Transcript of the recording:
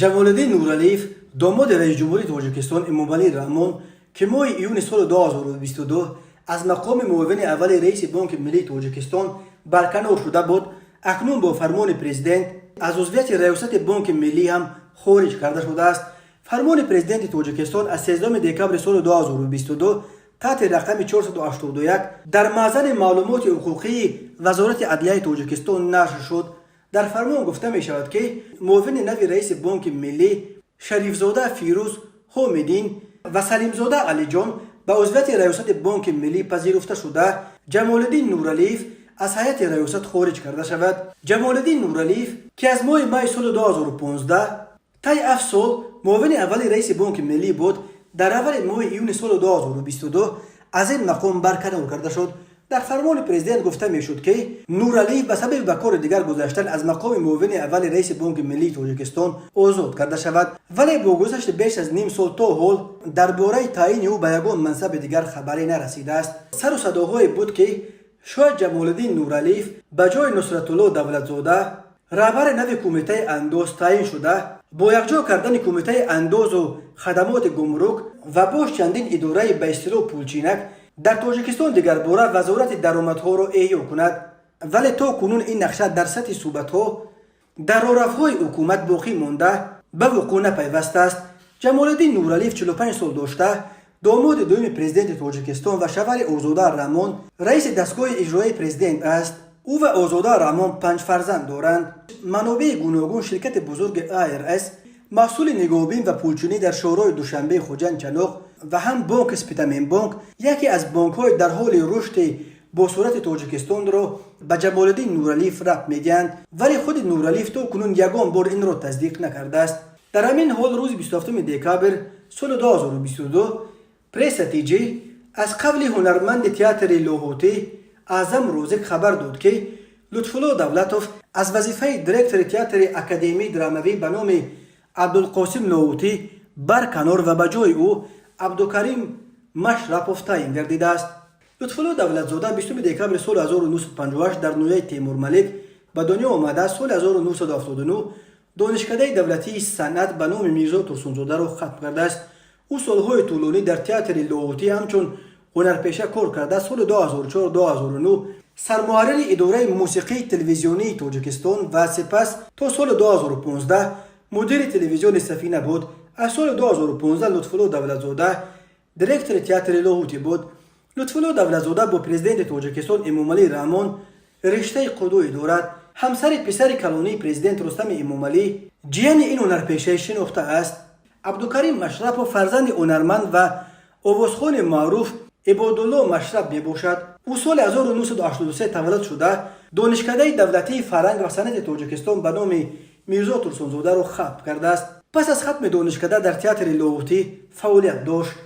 Ҷамолиддин Нуралиев, домоди раисҷумҳури Тоҷикистон Эмомалӣ Раҳмон, ки моҳи июни соли 2022 аз мақоми муовини аввали раиси Бонки миллии Тоҷикистон барканор шуда буд, акнун бо фармони президент аз узвияти раёсати Бонки миллӣ ҳам хориҷ карда шудааст. Фармони президенти Тоҷикистон аз 13 декабри соли 2022 таҳти рақами 481 дар маъзани маълумоти ҳуқуқии Вазорати адлияи Тоҷикистон нашр шуд. Дар фармон гуфта мешавад, ки муовини нави раиси Бонки миллӣ Шарифзода Фирӯз Ҳомидин ва Салимзода Алиҷон ба узвияти раёсати Бонки миллӣ пазируфта шуда, Ҷамолиддин Нуралиев аз ҳайати раёсат хориҷ карда шавад. Ҷамолиддин Нуралиев, ки аз моҳи майи соли 2015 таи 7 сол муовини аввали раиси Бонки миллӣ буд, дар аввали моҳи июни соли 2022 аз ин мақом барканор карда шуд. Дар фармони президент гуфта мешуд, ки Нуралиев ба сабаби ба кори дигар гузаштан аз мақоми муовини аввали раиси Бонки миллии Тоҷикистон озод карда шавад, вале бо гузашти беш аз ним сол то ҳол дар бораи таъйини ӯ ба ягон мансаби дигар хабаре нарасидааст. Сару садоҳое буд, ки шояд Ҷамолиддин Нуралиев ба ҷои Нусратулло Давлатзода раҳбари нави Кумитаи андоз таъйин шуда, бо якҷо кардани Кумитаи андозу хадамоти гумрук ва боз чандин идораи ба истилоҳ пулчинак дар Тоҷикистон дигарбора Вазорати даромадҳоро эҳё кунад. Вале то кунун ин нақша дар сатҳи суҳбатҳо дар рорафҳои ҳукумат боқӣ монда, ба вуқӯъ напайвастааст. Ҷамолиддин Нуралиев 45 сол дошта, домоди дуюми президенти Тоҷикистон ва шавҳари Озода Раҳмон, раиси дастгоҳи иҷроияи президент аст. Ӯ ва Озода Раҳмон панҷ фарзанд доранд. Манобеи гуногун ширкати бузурги АРС, маҳсули нигоҳубин ва пулчинӣ дар шоҳрои Душанбе, Хуҷанд, Чаноқ ва ҳам бонки Спитаменбонк, яке аз бонкҳои дар ҳоли рушди босуръати Тоҷикистонро ба Ҷамолиддин Нуралиев рабт медиҳанд, вале худи Нуралиев то кунун ягон бор инро тасдиқ накардааст. Дар ҳамин ҳол, рӯзи 27 декабр соли 2022 Пресса ТЖ аз қавли ҳунарманди театри Лоҳутӣ Аъзам Розиқ хабар дод, ки Лутфулло Давлатов аз вазифаи директори Театри академии драмавӣ ба номи Абдулқосим Лоҳутӣ барканор ва ба ҷои ӯ Абдукарим Машрапов таъин гардидааст. Лутфулло Давлатзода 20 декабри соли 1958 дар ноҳияи Темурмалик ба дунё омада, соли 1979 Донишкадаи давлатии санъат ба номи Мирзо Турсунзодаро хатм кардааст. Ӯ солҳои тӯлонӣ дар театри Лоҳутӣ ҳамчун ҳунарпеша кор карда, соли 2004-2009 сармуҳаррири идораи мусиқии телевизионии Тоҷикистон ва сипас то соли 2015 мудири телевизиони Сафина буд. Аз соли 2015 Лутфулло Давлатзода директори театри Лоҳутӣ буд. Лутфулло Давлатзода бо президенти Тоҷикистон Эмомалӣ Раҳмон риштаи қудуӣ дорад. Ҳамсари писари калонии президент Рустами Эмомалӣ ҷияни ин ҳунарпешаи шинохта аст. Абдукарим Машрапов фарзанди ҳунарманд ва овозхони маъруф Ибодулло Машраб мебошад. Ӯ соли 1983 таваллуд шуда, Донишкадаи давлатии фарҳанг ва санъати Тоҷикистон ба номи Мирзо Турсунзодаро хатм кардааст. Пас аз хатми донишкада дар театри Лоҳутӣ фаъолият дошт.